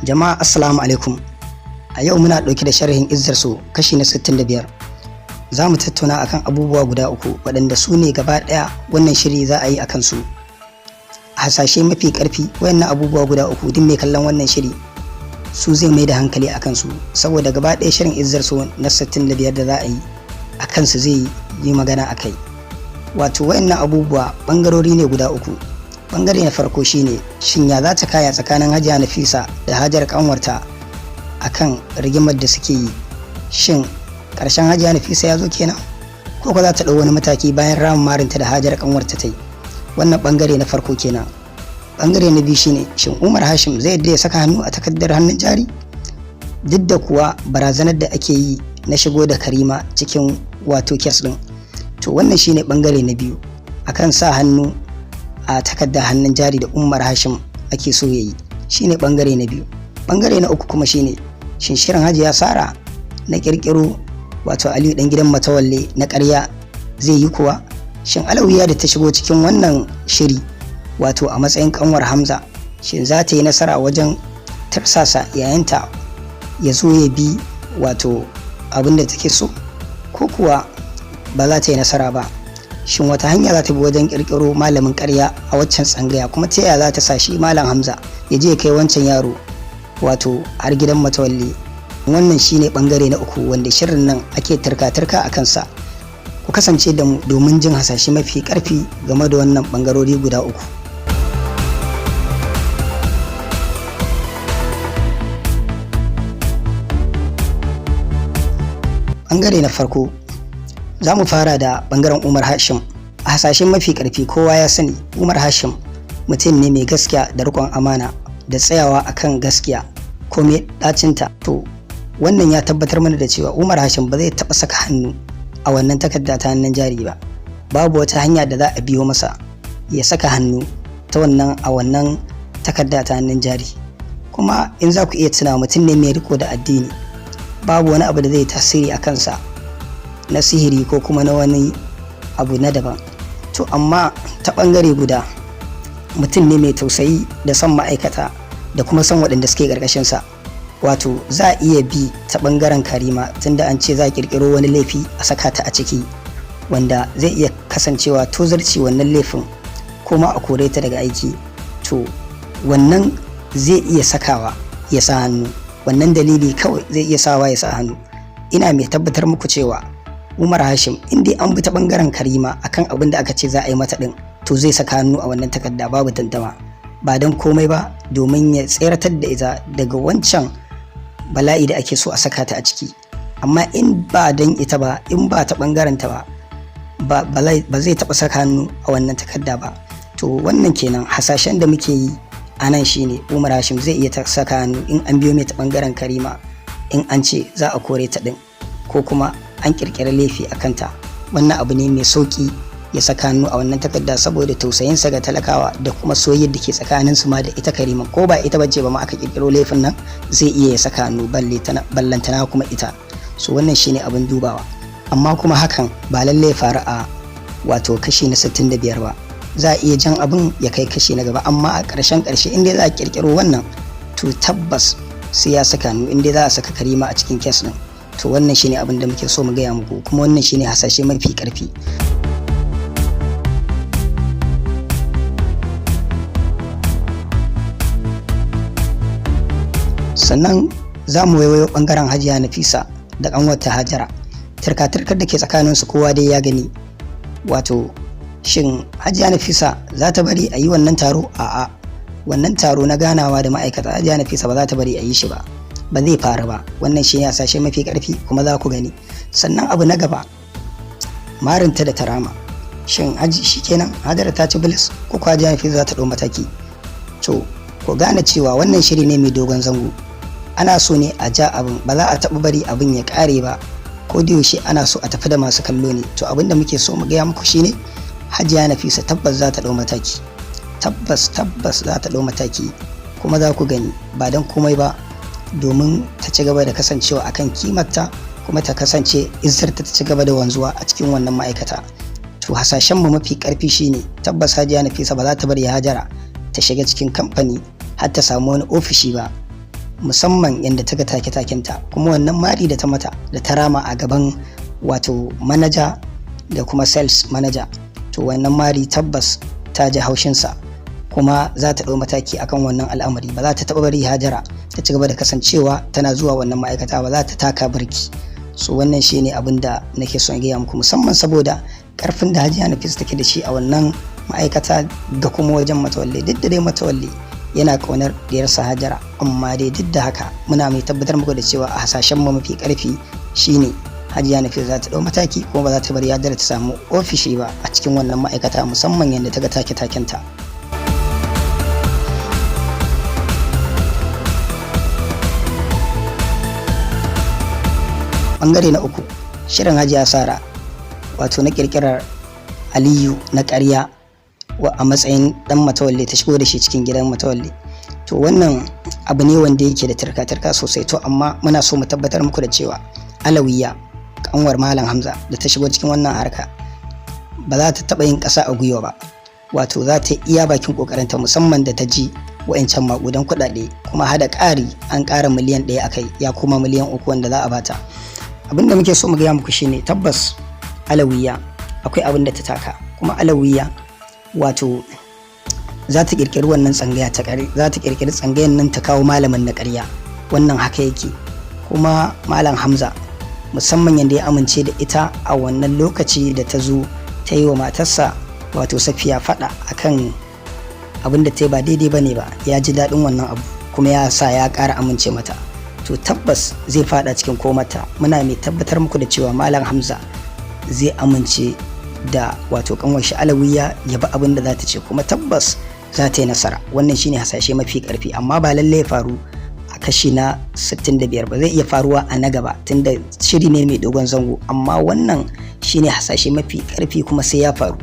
Jama'a, assalamu alaikum. A yau muna ɗauke da sharhin Izzar So kashi na 65. Za mu tattauna akan abubuwa guda uku waɗanda su ne gaba ɗaya wannan shiri za a yi akan su. A hasashe mafi ƙarfi, wayannan abubuwa guda uku, duk mai kallon wannan shiri su zai mai da hankali akan su, saboda gaba ɗaya shirin Izzar So na 65 da za a yi a kansu zai yi magana a kai. Wato wayannan abubuwa ɓangarori ne guda uku. Bangare na farko shine, shin ya za ta kaya tsakanin Hajiya Nafisa da Hajar kanwarta akan rigimar da suke yi? Shin karshen Hajiya Nafisa ya zo kenan, ko ko za ta ɗau wani mataki bayan ramin marinta da Hajar kanwarta ta yi? Wannan bangare na farko kenan. Bangare na biyu shine, shin Umar Hashim zai yadda ya saka hannu a takardar hannun jari, duk da kuwa barazanar da ake yi na shigo da Karima cikin wato case din? To, wannan shine bangare na biyu, akan sa hannu a takardar hannun jari da Umar Hashim ake so ya yi, shine bangare na biyu. Bangare na uku kuma shine, shin shirin Hajiya Sara na kirkiro wato Aliyu dan gidan Matawalle na ƙarya zai yi kuwa? Shin Alawiya da ta shigo cikin wannan shiri, wato a matsayin kanwar Hamza, shin za ta yi nasara wajen tarsasa yayanta ya zo ya bi wato abin da take so, ko kuwa ba za ta yi nasara ba? Shin wata hanya za ta bi wajen kirkiro malamin karya a waccan tsangaya, kuma ta yaya za ta sa shi Malam Hamza ya je kai wancan yaro wato har gidan Matawalle? Wannan shine bangare na uku wanda shirin nan ake turka-turka a kansa. Ku kasance da mu domin jin hasashe mafi karfi game da wannan bangarori guda uku. Bangare na farko, za mu fara da bangaren Umar Hashim. A hasashen mafi karfi, kowa ya sani Umar Hashim mutum ne mai gaskiya da riƙon amana da tsayawa akan gaskiya ko mai ɗacinta. To, wannan ya tabbatar mana da cewa Umar Hashim ba zai taɓa saka hannu a wannan takarda ta hannun jari ba. Babu wata hanya da za a biyo masa ya saka hannu ta wannan a wannan takarda ta hannun jari. Kuma in za ku iya tuna, mutum ne mai riko da addini. Babu wani abu da zai tasiri a kansa na sihiri ko kuma na wani abu na daban. To, amma ta ɓangare guda, mutum ne mai tausayi da son ma'aikata da kuma son waɗanda suke ƙarƙashinsa. Wato za a iya bi ta ɓangaren Karima, tunda an ce za a ƙirƙiro wani laifi a saka ta a ciki, wanda zai iya kasancewa tozarci wannan laifin ko ma a kore ta daga aiki. To, wannan zai iya sakawa ya sa hannu. Wannan dalili kawai zai iya sawa ya sa hannu. Ina mai tabbatar muku cewa Umar Hashim, in dai an bi ta bangaren Karima akan abin da aka ce za a yi mata din, to zai saka hannu a wannan takarda, babu tantama. Ba don komai ba, domin ya tseratar da ita daga wancan bala'i da ake so a saka ta a ciki. Amma in ba don ita ba, in ba ta bangaren ta ba, ba zai taba saka hannu a wannan takarda ba. To, wannan kenan. Hasashen da muke yi a nan shine, Umar Hashim zai iya saka hannu in an biyo mai ta bangaren Karima, in an ce za a kore ta din ko kuma an kirkiri laifi a kanta. Wannan abu ne mai sauki ya saka hannu a wannan takarda, saboda tausayinsa ga talakawa da kuma soyayyar da ke tsakanin su ma da ita Karima. Ko ba ita bace ba ma aka kirkiro laifin nan, zai iya ya saka hannu, ballantana kuma ita. So wannan shine abin dubawa. Amma kuma hakan ba lallai faru a wato kashi na 65 ba. Za a iya jan abin ya kai kashi na gaba, amma a ƙarshen ƙarshe, inda za a kirkiro wannan, to tabbas sai ya saka hannu, inda za a saka Karima a cikin case din. To, wannan shine abin da muke so mu gaya muku, kuma wannan shine hasashe mafi karfi. Sannan za mu waiwayo bangaren Hajiya Nafisa da kanwarta Hajara. Turka-turkar da ke tsakaninsu kowa dai ya gani. Wato shin Hajiya Nafisa za ta bari a yi wannan taro? A'a, wannan taro na ganawa da ma'aikata, Hajiya Nafisa ba za ta bari a yi shi ba, ba zai faru ba. Wannan shi ne hasashe mafi karfi, kuma za ku gani. Sannan abu na gaba, marinta da tarama. Shin haji shikenan Hajara ta ci bilis, ko kuwa Hajiya Nafisa za ta ɗau mataki? To, ku gane cewa wannan shiri ne mai dogon zango. Ana so ne a ja abin, ba za a taɓa bari abin ya ƙare ba. Ko da yaushe ana so a tafi da masu kallo ne. To, abin da muke so mu gaya muku shine, Hajiya Nafisa tabbas za ta ɗau mataki, tabbas tabbas za ta ɗau mataki, kuma za ku gani. Ba don komai ba, domin ta ci gaba da kasancewa akan kimarta, kuma ta kasance izzarta ta ci gaba da wanzuwa a cikin wannan ma'aikata. To, hasashen mu mafi karfi shine, tabbas Hajiya Nafisa ba za ta bari Hajara ta shiga cikin kamfani har ta samu wani ofishi ba. Musamman yadda ta ga take-takenta, kuma wannan mari da ta mata da ta rama a gaban wato manaja da kuma sales manager. To, wannan mari tabbas ta ji haushinsa, kuma za ta ɗau mataki akan wannan al'amari. Ba za ta taɓa bari Hajara ta ci gaba da kasancewa tana zuwa wannan ma'aikata ba, za ta taka birki. So wannan shine abin da nake son gaya muku, musamman saboda karfin da Hajiya Nafis take da shi a wannan ma'aikata da kuma wajen Matawalle. Duk da dai Matawalle yana ƙaunar diyarsa Hajara, amma dai duk da haka muna mai tabbatar muku da cewa a hasashen mu mafi karfi shine Hajiya Nafis za ta ɗau mataki, kuma ba za ta bari Hajara ta samu ofishi ba a cikin wannan ma'aikata, musamman yadda ta ga take takenta. Bangare na uku, shirin Hajiya Sara, wato na kirkirar Aliyu na ƙarya a matsayin dan Matawalle, ta shigo da shi cikin gidan Matawalle. To, wannan abu ne wanda yake da turka-turka sosai. To, amma muna so mu tabbatar muku da cewa Alawiya, kanwar Malam Hamza da ta shigo cikin wannan harka, ba za ta taɓa yin ƙasa a gwiwa ba. Wato za ta iya bakin ƙoƙarinta, musamman da ta ji wa'ancan maƙudan kuɗaɗe, kuma hada ƙari, an ƙara miliyan 1 a kai, ya koma miliyan 3 wanda za a bata. Abin da muke so mu gaya muku shine tabbas Alawiya akwai abin da ta taka, kuma Alawiya wato za ta kirkiri wannan tsangaya ta ƙarya, za ta kirkiri tsangayan nan ta kawo malamin na ƙarya. Wannan haka yake. Kuma Malam Hamza, musamman yadda ya amince da ita a wannan lokaci da ta zo ta yi wa matarsa, wato Safiya, faɗa akan abin da ta yi ba daidai ba ne ba, ya ji daɗin wannan abu, kuma ya sa ya ƙara amince mata. To, tabbas zai fada cikin komata. Muna mai tabbatar muku da cewa Malam Hamza zai amince da wato kanwar shi Alawiya, ya bi abin da za ta ce, kuma tabbas za ta yi nasara. Wannan shine hasashe mafi karfi, amma ba lallai ya faru a kashi na 65 ba, zai iya faruwa a na gaba tunda shiri ne mai dogon zango. Amma wannan shine hasashe mafi karfi, kuma sai ya faru.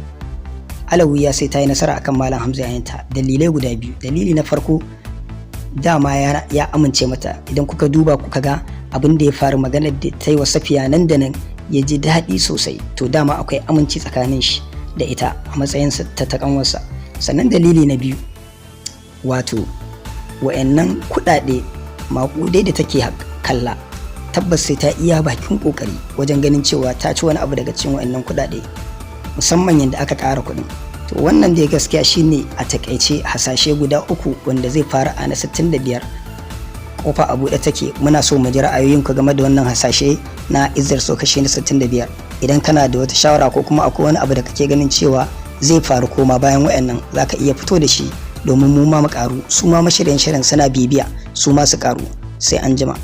Alawiya sai ta yi nasara akan Malam Hamza yayanta. Dalilai guda biyu. Dalili na farko, dama ya amince mata. Idan kuka duba kuka ga abin da ya faru, maganar da ta yi wa Safiya, nan da nan ya ji daɗi sosai. To, dama akwai aminci tsakanin shi da ita a matsayin ta kanwarsa. Sannan dalili na biyu, wato wa'annan kuɗaɗe maƙudai da take kalla, tabbas sai ta iya bakin ƙoƙari wajen ganin cewa ta ci wani abu daga cikin wa'annan kuɗaɗe, musamman yadda aka ƙara kuɗin. To, wannan dai gaskiya shine a takaice hasashe guda uku wanda zai fara a na 65. Kofa a buɗe take, muna so mu ji ra'ayoyinku game da wannan hasashe na Izzar So kashi na 65. Idan kana da wata shawara ko kuma akwai wani abu da kake ganin cewa zai faru koma bayan wayannan, zaka iya fito da shi domin mu ma mu karu, su ma mashiryan shirin suna bibiya, su ma su karu. Sai an jima.